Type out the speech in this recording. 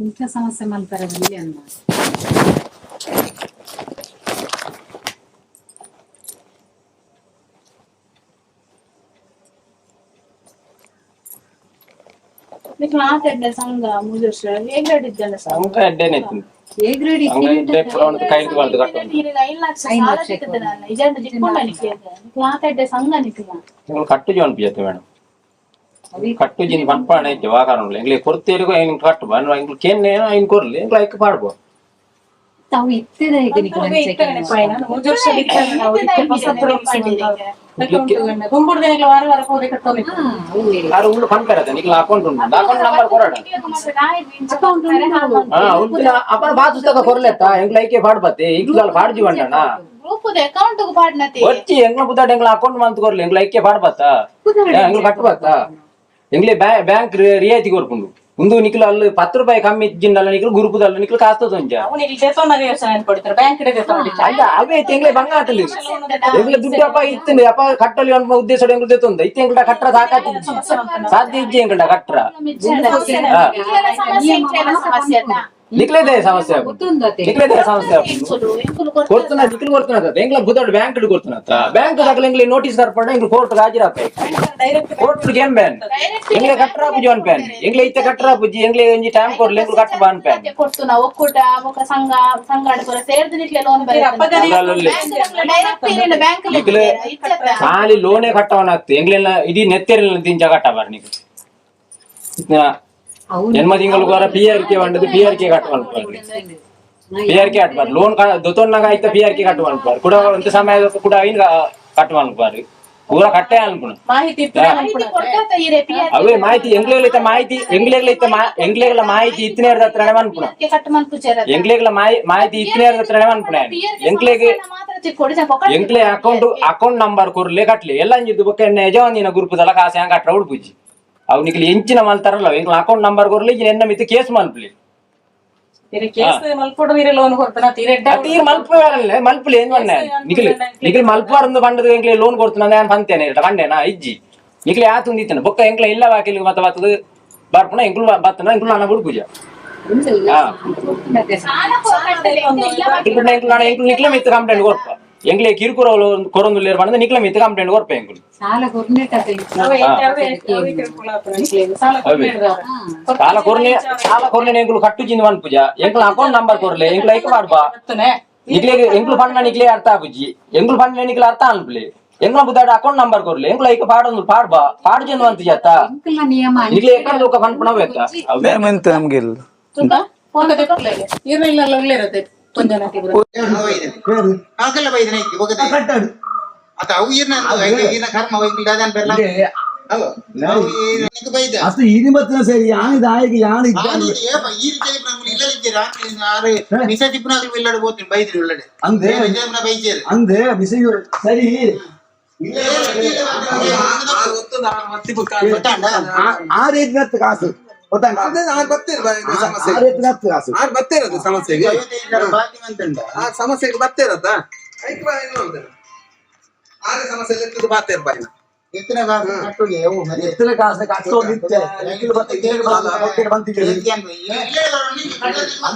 ಇಂಥ ಸಮಸ್ಯೆ ಮಲ್ಪರೆ ಇಲ್ಲಿ ಅನ್ನ. ನಿಕ್ಲ ಆತ ಸಂಘ ಮೂಜು ವರ್ಷ ಎ ಗ್ರೇಡ್ ಇದ್ದಲ್ಲ ಸರ್. ಸಂಘ ಎಡ್ಡೆನೆ ಇತ್ತು. ಎ ಗ್ರೇಡ್. ಸಂಘ ಎಡ್ಡೆ ಪೂರ ಒಂದು ಕೈದು ಬಾಳ್ದು ಕಟ್ಟುವಂತ. ನೀರಿಗೆ 5 ಲಕ್ಷ ಸಾಲ ಸಿಕ್ಕುತ್ತೆ ನಾನು ಇಜಂಡ ದಿಕ್ಕೊಂಡ ನಿಕ್ಲೆ ನಿಕ್ಲ ಆತ ಎಡ್ಡೆ ಸಂಘ ನಿಕ್ಲ. ಎಂಗ್ಳು ಕಟ್ಟು ಜೋನ್ ಪಿಯತ್ತೆ ಮೇಡಮ್, ಕಟ್ಟು ಜಿನ್ ಪನ್ಪಾಣ ಐತೆ ವಾ ಕಾರಣ ಎಂಗ್ಲಿ ಕೊಡ್ತೇರಿಗೋ ಎಂಗ್ ಕಟ್ಟು ಬನ್ ಎಂಗ್ಳು ಕೇನ್ ಏನೋ ಐನ್ ಕೊರ್ಲಿ ಎಂಗ್ಳು ಐಕ್ ಪಾಡ್ಬೋ. ತಾವು ಇತ್ತಿದ ಹೇಗೆ ನಿಕ್ಲ? ವಾರ ವಾರ ಹೋಗಿ ಕಟ್ಟೋದು. ಆರು ಉಂಡು ಪನ್ಪೆರತ್ತೆ ನಿಕ್ಲ ಅಕೌಂಟ್ ಉಂಟು, ಅಕೌಂಟ್ ನಂಬರ್ ಕೊರಡ. ಅಕೌಂಟ್. ಹಾ ಉಂಟಿನ ಅಪ್ಪನ ಬಾತು ಕೊರ್ಲೆತ್ತ ಎಂಗ್ಳು ಐಕೆ ಪಾಡ್ಬತ್ತೆ ಇಂಗ್ಲು ಪಾಡ್ಜಿ ಬಂಡಣ. ಗ್ರೂಪ್ ಅಕೌಂಟ್ ಪಾಡ್ನತಿ. ಒಚ್ಚಿ ಎಂಗ್ಲ ಬುದ್ದಾಡ ಎಂಗ್ಲ ಅಕೌಂಟ್ ಮಂತ್ ಕೊರ್ಲಿ ಎಂಗ್ಲ ಐಕೆ ಪಾಡ್ಬತ್ತ ಎಂಗ್ಲು ಕಟ್ಟಬತ್ತ ಎಂಗ್ಲೆ ಬ್ಯಾಂಕ್ ರಿಯಾಯಿತಿ ಕೊರ್ಪುಂಡು ಉಂದು ನಿಕ್ಲು ಅಲ್ಲಿ 10 ರೂಪಾಯಿ ಕಮ್ಮಿ ಇಜ್ಜಿಂಡಲ್ಲ ನಿಕ್ಲು ಗುರುಪುದಲ್ಲ ನಿಕ್ಲು ಕಾಸ್ತ ತೊಂಜ. ಅವನಿಗೆ ದೇತೊಂದಾಗ ಯೋಚನೆ ಕೊಡ್ತಾರೆ, ಬ್ಯಾಂಕ್ ಕಡೆ ದೇತೊಂಡಿ. ಅಲ್ಲ, ಅವೇ ಎಂಗ್ಲೆ ಬಂಗಾಟಲಿ ಎಂಗ್ಲ ದುಡ್ಡು ಅಪ್ಪ ಇತ್ತು ಅಪ್ಪ ಕಟ್ಟಲಿ ಅನ್ನೋ ಉದ್ದೇಶ ಎಂಗ್ಲು ದೇತೊಂದು ಇತ್ತೆ ಎಂಗ್ಲ ಕಟ್ರ ಸಾಕಾತಿಜ್ಜಿ, ಸಾಧ್ಯ ಇಜ್ಜಿ ಎಂಗ್ಲ ಕಟ್ರ. ಸಮಸ್ಯೆ ಇಂಚೆಲ್ಲ ಸಮಸ್ಯೆ ಅಲ್ಲ. ನಿಕ್ಲೇದೇ ಸಮಸ್ಯೆ ಆಗುದು. ಗೊತ್ತುಂದತೆ. ನಿಕ್ಲೇದೇ ಸಮಸ್ಯೆ ಆಗುದು. ಎಂಕುಲು ಎಂಕುಲು ಕೊಡ್ತನ ನಿಕ್ಲು ಕೊಡ್ತನ ಎಂಗ್ಲ ಬುದ್ದಾಡು ಬ್ಯಾಂಕ್ ಕೊಡ್ತನ ಬ್ಯಾಂಕ್ ದಾಖಲೆ ಎಂಗ್ಲಿ ನೋಟಿಸ್ ತರ್ಪಂಡ ಎಂಗ್ಲು ಕೋರ್ಟ್ ಹಾಜಿರಾಪ. Direct court game ban ಎಂಗ್ಲೆ ಕಟ್ರ ಪೂಜಿ ಒನ್ ಪ್ಯಾನ್ ಎಂಗ್ಲೆ ಇತ್ತೆ ಕಟ್ರ ಪೂಜಿ ಎಂಗ್ಲೆ ಒಂಜಿ ಟೈಮ್ ಕೊರ್ಲೆ ಎಂಗ್ಲು ಕಟ್ಟ ಬಾನ್ ಪ್ಯಾನ್. ಕೊಡ್ತು ನಾವು ಒಕ್ಕೂಟ ಬೊಕ ಸಂಘ ಸಂಘ ಪೂರ ಸೇರ್ದು ನಿಕ್ಲೆ ಲೋನ್. Direct bank. ನಿಕ್ಲೆ ಖಾಲಿ ಲೋನೇ ಕಟ್ಟವನಾಗ್ತು ಎಂಗ್ಲೆಲ್ಲ ಇಡೀ ನೆತ್ತೆರಿಲ್ಲ ತಿಂಚ ಕಟ್ಟ ಬಾರ್ ನಿಕ್ಲು ಜನ್ಮ ತಿಂಗಳು P R K ಬಂಡದು P R K ಕಟ್ಟುವ, P R K ಕಟ್ಟಬಾರ್ದು. Loan ದೊತ್ತೊನ್ನಾಗ ಆಯ್ತ P R K ಕಟ್ಟುವ ಅನ್ಪಾರು ಕೂಡ ಒಂದು ಸಮಯ ಕೂಡ ಐನ್ ಕಟ್ಟುವ ಅನ್ಪಾರು ಪೂರ ಕಟ್ಟೆ ಅನ್ಪುಣ. ಮಾಹಿತಿ ಇತ್ತು. ಮಾಹಿತಿ ಕೊಡ್ತಾ ಇರೆ ಪಿ ಆರ್ ಅವೇ ಮಾಹಿತಿ ಎಂಗ್ಲೇಗ್ಲ ಮಾಹಿತಿ ಎಂಗ್ಲೇಗ್ಲ ಎಂಗ್ಲೇಗ್ಲ ಮಾಹಿತಿ ಇತ್ತನೇ ಹತ್ರನೇ ಅನ್ಪುಣ. ಕೆ ಕಟ್ ಮನ್ಪುಜಾರ. ಎಂಗ್ಲೇಗ್ಲ ಮಾಹಿತಿ ಇತ್ತನೇ ಹತ್ರನೇ ಅನ್ಪುಣ ಎಂಗ್ಲೇಗ್. ಮಾತ್ರ ತಿಕ್ಕೊಡಿ ಪೊಕಟ್. ಎಂಕ್ಲೆ account account number ಕೊರ್ಲೆ ಕಟ್ಲಿ ಎಲ್ಲ ಅಂಜಿದ್ದು ಬೊಕ್ಕ ಎನ್ನ ಯಜಮಾನಿನ ಗುರುಪುದಲ್ಲ ಕಾಸು ಹ್ಯಾಂಗ ಕಟ್ರ ಉಡ್ಪುಜಿ ಅವು ನಿಕ್ಲೆ ಎಂಚಿನ ಮಲ್ತಾರಲ್ಲ ಎಂಕ್ಲ ಅಕೌಂಟ್ ನಂಬರ್ ಕೊರ್ಲಿ ಎನ್ನ ಮಿತ್ತು ಕೇಸ್ ಮಲ್ಪಲಿ. ತೀರೆ ಕೇಸ್ ಮಲ್ಪೊಡು ಇರೆ ಲೋನ್ ಕೊಡ್ತಾನ ತೀರೆ ಎಡ್ಡೆ. ಅತಿ ಮಲ್ಪು ಮಲ್ಪಲಿ ಏನ್ ಮನ್ನೆ ನಿಕ್ಲಿ ನಿಕ್ಲಿ ಮಲ್ಪವಾರಂದು ಬಂಡದ ಎಂಕ್ಲೆ ಲೋನ್ ಕೊಡ್ತಾನ ನಾನು ಪಂತೇನೆ ಇರಟ ಬಂಡೇನಾ ಇಜ್ಜಿ ನಿಕ್ಲೆ ಆತು ಉಂದಿತ್ತನ ಬೊಕ್ಕ ಎಂಕ್ಲೆ ಇಲ್ಲ ವಾಕಿಲ್ ಮತ್ತ ಬತ್ತದ ಬರ್ಪುಣ ಎಂಕ್ಲು ಬತ್ತನ ಎಂಕ್ಲು ನಾನು ಉಡ್ಪುಜ. ಹಾ. ಎಂಕ್ಲು ಎಂಕ್ಲು ನಾನು ಎಂಕ್ಲು ನಿಕ್ಲೆ ಮಿತ್ತು ಕಂಪ್ಲೇಂಟ್ ಕೊರ್ಪ ಎಂಕ್ಲೆ ಕಿರುಕುರ ಕೊರೊಂದು ಬಂದ ನಿಕ್ಲೆ ಮಿತ್ತು ಕಂಪ್ಲೇಂಟ್ ಕೊರ್ಪ ಎಂಕ್ಲು. ಸಾಲ ಕೊರ್ನೇಟ. ಸಾಲ ಅವೇ. ಸಾಲ ಕೊರ್ನೆ ಸಾಲ ಕೊರ್ನೆ ಎಂಕ್ಲು ಕಟ್ಟು ಜಿಂದ ಮನ್ಪುಜ ಎಂಕ್ಲ ಅಕೌಂಟ್ ನಂಬರ್ ಕೊರ್ಲೆ ಎಂಕ್ಲು ಐಕ್ ಮಾಡ್ಬಾ ನಿಕ್ಲೆ ಎಂಕ್ಲು ಫಂಡ್ ನಿಕ್ಲೆ ಅರ್ಥ ಆಪುಜಿ ಎಂಕ್ಲು ಫಂಡ್ ನಿಕ್ಲೆ ಅರ್ಥ ಅನ್ಪ್ಲೆ ಎಂಕ್ಲ ಬುದ್ದಾಡ ಅಕೌಂಟ್ ನಂಬರ್ ಕೊರ್ಲೆ ಎಂಕ್ಲ ಐಕ್ ಪಾಡೊಂದು ಪಾಡ್ಬಾ ಪಾಡು ಜನ ಅಂತ ಜಾತ. ಅಂಕಲ್ನ ನಿಯಮ. ನಿಕ್ಲೆ ಎಕ್ಕಡ ದೋಕ ಫಂಡ್ ಪುಣವೆ ಅತ್ತ ಅವೇ. ಎಂತ ನಮ್ಗೆ ಇಲ್ಲ. ಇರಲಿಲ್ಲ ಇರುತ್ತೆ ಕೊಂಜನ. ಆಕಲ್ಲ ಬೈದನ ಐತಿ ಹೋಗದೆ ಕಟ್ಟಾಡು. ಅತ ಅವು ಈರ್ನ ಈರ್ನ ಕರ್ಮ ಅವು ಇಂಗ್ಲ ದಾದನ್ ಬೆರ್ಲ ಅವು ಅವು ಈರ್ನ ಬೈದ. ಅಷ್ಟು ಇನಿ ಬತ್ತಿನ ಸರಿ ಯಾನಿ ದಾಯಿಗೆ ಯಾನಿ. ಆನು ಏಪ ಈ ರೀತಿ ನಮ್ಗೆ ಇಲ್ಲದಿದ್ದೀರಾ ಆರು ನಿಸ ತಿಪ್ಪನಾಗ್ಲು ಇಲ್ಲಡೆ ಹೋಗ್ತೀನಿ ಬೈದ್ರಿ ಇಲ್ಲಡೆ. ಅಂದೆ. ಬೈಚೇರು. ಅಂದೆ ಬಿಸಿ ಸರಿ. ಗೊತ್ತಾಂಡ. ಆ ರೇಟ್ ನತ್ತು ಕಾಸು ಗೊತ್ತಾಂಡ. ಅದೇ ನಾನು ಬರ್ತೇನೆ ಸಮಸ್ಯೆ. ಆ ರೇಟ್ ನತ್ತು ಕಾಸು. ಆರು ಬರ್ತೇರದು ಸಮಸ್ಯೆಗೆ. ಬಾಕಿ ಮಂತುಂಡ. ಆ ಸಮಸ್ಯೆಗೆ ಬರ್ತೇರತ್ತ ಐಕ್ ಬಾ ಇದು ನೋಡ್ತೇನೆ ಆರೆ ಸಮಸ್ಯೆ ಲೆಕ್ಕದ ಬಾತೇರ್ ಬಾಯಿನ. ಎತ್ತಿನ ಕಾಸು ಕಟ್ಟುಗೆ ಅವು ಮತ್ತೆ. ಎತ್ತಿನ ಕಾಸು ಕಟ್ಟೋದಿತ್ತೆ. ಬಂತಿಗೆ. ಇಲ್ಲ.